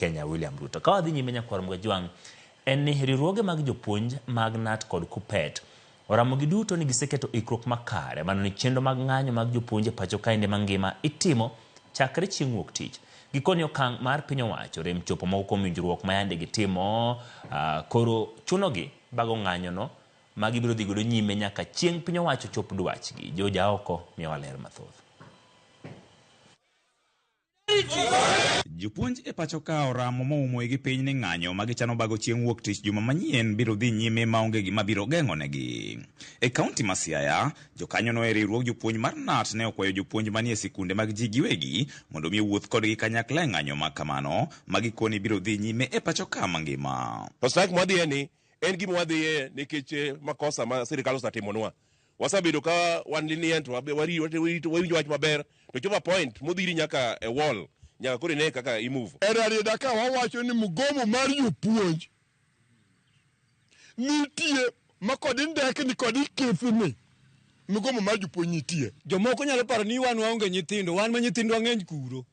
Kenya William Ruto. Ka wadhi nyime nyakwar Mgajwang' en ni riwruoge mag jopuonj mag KNUT kod KUPPET oramo giduto ni giseketo ikruok makare mano ni chenro mag ng'anyo mag jopuonj e pacho kaende mangima itimo chakre chieng' wuok tich. Gikoni okang' mar piny owacho rem chopo moko kuom winjruok ma yande gitimo koro chunogi bago ng'anyono ma gibiro dhi godo nyime nyaka chieng' piny owacho chop dwachgi. Joja oko miyowa ler mathoth. Jopuonj e pacho ka oramo moumo igi piny ni ng'anyo ma gichano bago chieng' wuok tich juma manyien biro dhi nyime maonge gima biro geng'onegi. E kaunti ma Siaya, jokanyono e riwruog jopuonj mar KNUT ne okwayo jopuonj manie sikunde mag ji giwegi mondo mi owuoth kodgi kanyakla e ng'anyo ma kamano ma gikoni biro dhi nyime e pacho ka mangima. To strike mwadhiye ni en gima wadhiye nikech makosa ma sirikal osetimonwa. Wasebedo ka wan lenient, wawinjo wach maber, to chopo a point modhiri nyaka e wall, nyaka koro ine kaka i move. E Rarieda ka wawacho ni mgomo mar jopuonj nitie ma kod indekni kod ikethni mgomo mar jopuonj nitie. Jomoko nyalo paro ni wan waonge nyithindo, wan ma nyithindwa ng'eny kuro.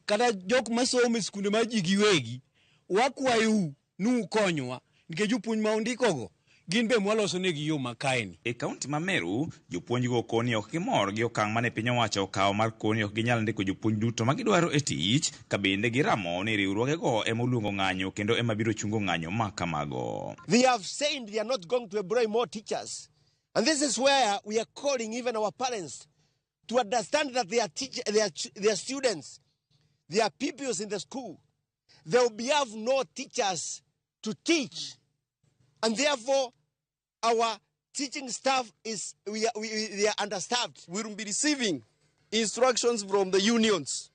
Kata jok masomo e skunde mar ji giwegi, wakwayou ni ukonywa nikech jopuonj ma undikogo gin be mwaloso negi yo makaeni. E kaunti ma Meru, jopuonjgo koni ok gimor gi okang' mane piny owacho okawo mar koni ok ginyal ndiko jopuonj duto ma gidwaro e tich, ka bende giramo ni riwruogego ema oluongo ng'anyo kendo ema biro chungo ng'anyo ma kamago. They have said they are not going to employ more teachers. And this is where we are calling even our parents to understand that they are, teach, they are students, they are pupils in the school. They will be have no teachers to teach. And therefore, our teaching staff is, we are, we, they are understaffed. We will be receiving instructions from the unions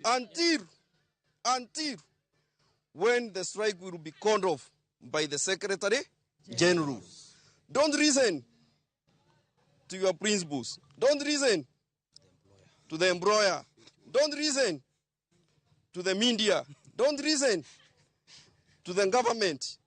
until when the strike will be called off by the Secretary General. Don't listen to your principals. Don't listen to the employer. Don't listen to the media. Don't listen to the government.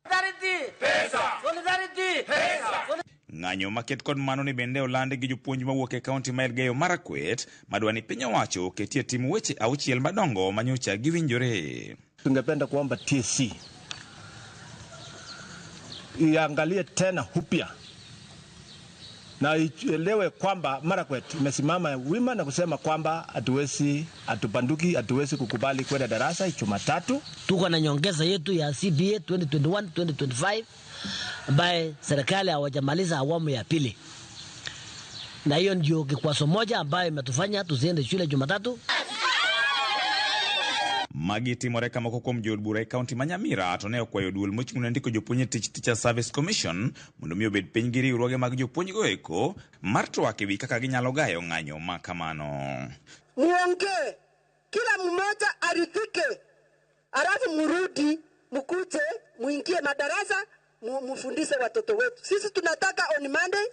Ng'anyo maket kod mano ni bende olandi gi jopuonj mawuok e kaunti ma Elgeyo Marakwet madwa ni piny owacho oketie tim weche auchiel madongo manyocha giwinjore. Tungependa kuomba TSC iangalie tena upya na ielewe kwamba Marakwet imesimama wima na kusema kwamba hatuwezi, hatubanduki, hatuwezi kukubali kwenda darasa Jumatatu. Tuko na nyongeza yetu ya CBA 2021 2025 ambaye serikali hawajamaliza awamu ya pili, na hiyo ndio kikwazo moja ambayo imetufanya tusiende shule Jumatatu. Magi timore ka moko kuom jood bura e kaunti ma Nyamira to ne okwayo duol mochung' ne ndiko jopuonj e tich Teacher Service Commission mondo mi obed piny gi riwruoge mag jopuonjgo eko mar twak ewi kaka ginyalo gayo ng'anyo ma kamano. Muongee, kila mmoja aridhike, alafu murudi mkuje muingie madarasa mufundishe watoto wetu. Sisi tunataka on Monday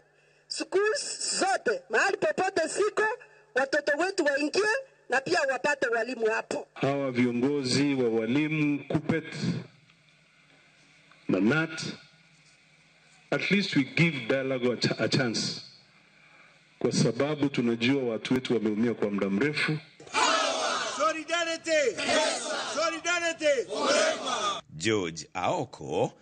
schools zote mahali popote siko watoto wetu waingie na pia wapate walimu hapo. Hawa viongozi wa walimu KUPPET na KNUT, at least we give dialogue a chance, kwa sababu tunajua watu wetu wameumia kwa muda mrefu. Solidarity! Solidarity! George Aoko.